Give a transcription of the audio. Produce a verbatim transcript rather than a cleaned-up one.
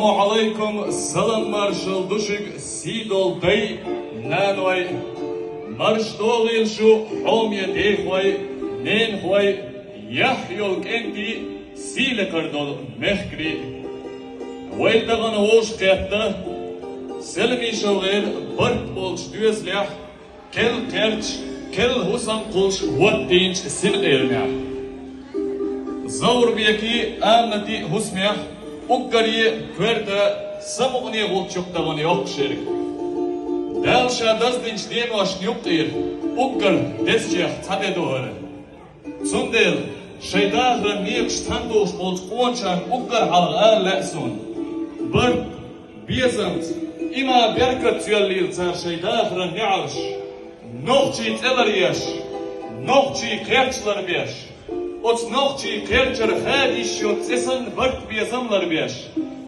Ӏалайкум, салам маршалла ду шуьга, сий долу дай, наной. Марша догӀийла шу, хьоме дехой, ненахой, яхь йолу кӀентий, сий лекхар долу мехкарий. Вай тахана вовшахкхетта, СелмишевгӀеран барт болчу доьзалехь, кхел кхерча, кхел хӀусам кхуллуш хӀоттийначу синкъерамехь. Зоврбекий, Аминатий хӀусамехь уггаре коьрта самукъане гӀулч ю-кх тахана йоккхуш ерг. Дала Ша даздинчу деношна юккъера уггар дезачех цхьа де ду хӀара. Цундела шайн дахаран некъаш цхьаьна тухуш болчу къоначарна уггар хьалха ала лаьа суна: барт, безамца, иман, беркатца йоьллийла цара шайн дахаран неӀарш, нохчийн цӀе ларъеш, нохчийн кхерч ларбеш, оцу нохчийн кхерчара хадийш йолу цӀе санна барт, безам ларбеш.